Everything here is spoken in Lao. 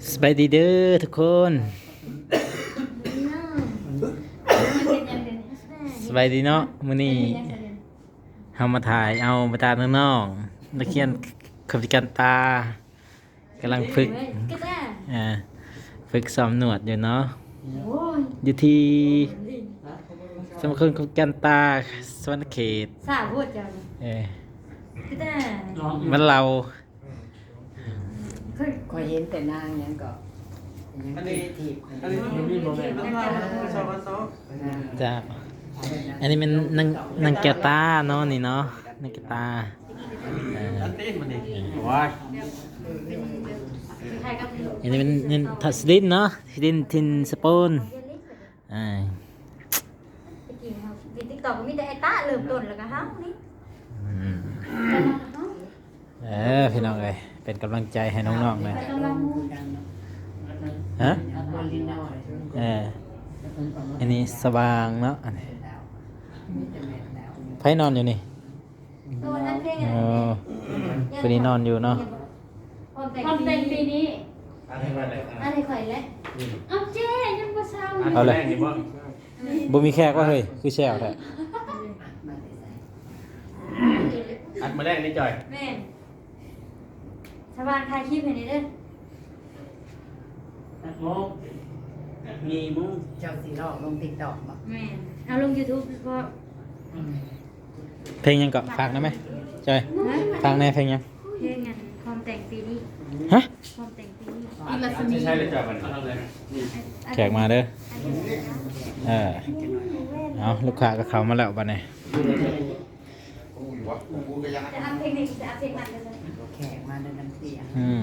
ສະບາຍດີເດີທຸກຄົນ ສະບາຍດີເນາະ. ມື້ນີ້ເຮົາມາຖ່າຍເອົາບັນດານ້ອງໆ ນັກຮຽນຄົນພິການຕາ ກຳລັງຝຶກ ເອີ ຝຶກຊ້ອມນວດຢູ່ເນາະ ຢູ່ທີ່ສະມາຄົມຄົນພິການຕາສະຫວັນນະເຂດ ສາວໂພດເຈົ້າ ເອີ ຄືແຕ່ ບ້ານເຮົາ. ຂ້ອຍເຫັນແຕ່ນາງຫຍັງເກາະ ອັນນີ້ ອັນນີ້ບໍ່ແມ່ນ ເຈົ້າ ອັນນີ້ແມ່ນນາງ ນາງແກ້ວຕາເນາະ ນີ້ເນາະ ນາງແກ້ວຕາ ເອີ ອັນນີ້ມັນນີ້ ໂອ້ຍ ອັນນີ້ແມ່ນ ແມ່ນທັດສະດິນເນາະ ສະດິນຖິ່ນສະໂປນ. ອ່າ ຕະກີ້ເຮົາ ຕິກຕອກ ມີແຕ່ໄອ້ຕາເລີ່ມຕົ້ນ ແລ້ວກໍເຮົານີ້ ອືມ ເອີ ພີ່ນ້ອງເອີຍ ເປັນກຳລັງໃຈໃຫ້ນ້ອງໆ ເດີ ຮະ ເອີ ອັນນີ້ສະຫວ່າງເນາະ ອັນນີ້ ໃຜນອນຢູ່ນີ້? ໂຕນັ້ນເດ້ ອໍ ຜູ້ນີ້ນອນຢູ່ເນາະ ຄວາມແຕ່ງປີນີ້ ອັນໃຫ້ຂ້ອຍແຫຼະ ເອົາເຈ້ ຍັງບໍ່ເຊົາ ເອົາເລີຍ ບໍ່ມີແຂກວ່າເຮີ້ຍ ຄືແຊວແທ້ ອັດມື້ແລງນີ້ຈ່ອຍ ແມ່ນ ສະຫວ່າງຖ່າຍຄລິບໃຫ້ແດ່ເດີ. ແປດໂມງ ແປດໂມງ ເຈົ້າຊິລອກລົງຕິກຕອກບໍ່? ແມ່ນ ເອົາລົງຢູທູບເພາະ ອືມ ເພງຫຍັງເກາະ? ຝາກໄດ້ໄໝ? ຈອຍ ຮະ? ຝາກແດ່ ເພງຫຍັງ? ເພງອັນ ຄວາມແຕ່ງປີນີ້ ຮະ? ຄວາມແຕ່ງປີນີ້ ອີລະສະມີ ໃຊ້ເລີຍຈ້ອຍ ບັດນີ້ ແຂກມາເດີ ເອີ ເອົາ ລູກຄ້າກໍເຂົ້າມາແລ້ວບັດນີ້. ແຂກມາແຕ່ນຳເສຍງ ອືມ